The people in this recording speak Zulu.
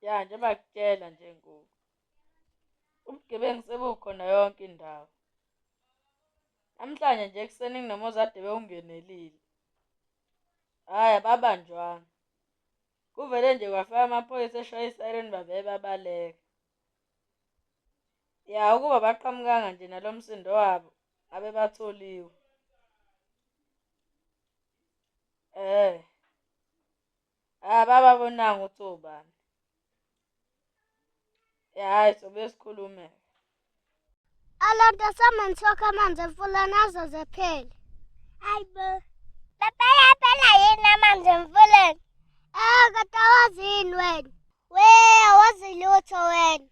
Ya njengoba ngikutshela nje ngoku. Ubugebengu sebukhona yonke indawo. Namhlanje nje ekuseni kunomuzi ade bewungenelile. Hhayi ababanjwanga. Kuvele nje kwafika amaphoyisa eshaya isayireni bavele babaleka. Ya ukuba abaqhamukanga nje nalo msindo wabo ngabe batholiwe. Eh. Abababonanga ukuthi obani. Hhayi sobuye sikhulume. Alonto samanzi amanzi emfuleni azoze phele. Hayibo. Baba yaphela yini amanzi emfuleni? Eh kodwa awazi yini wena? We awazi lutho wena.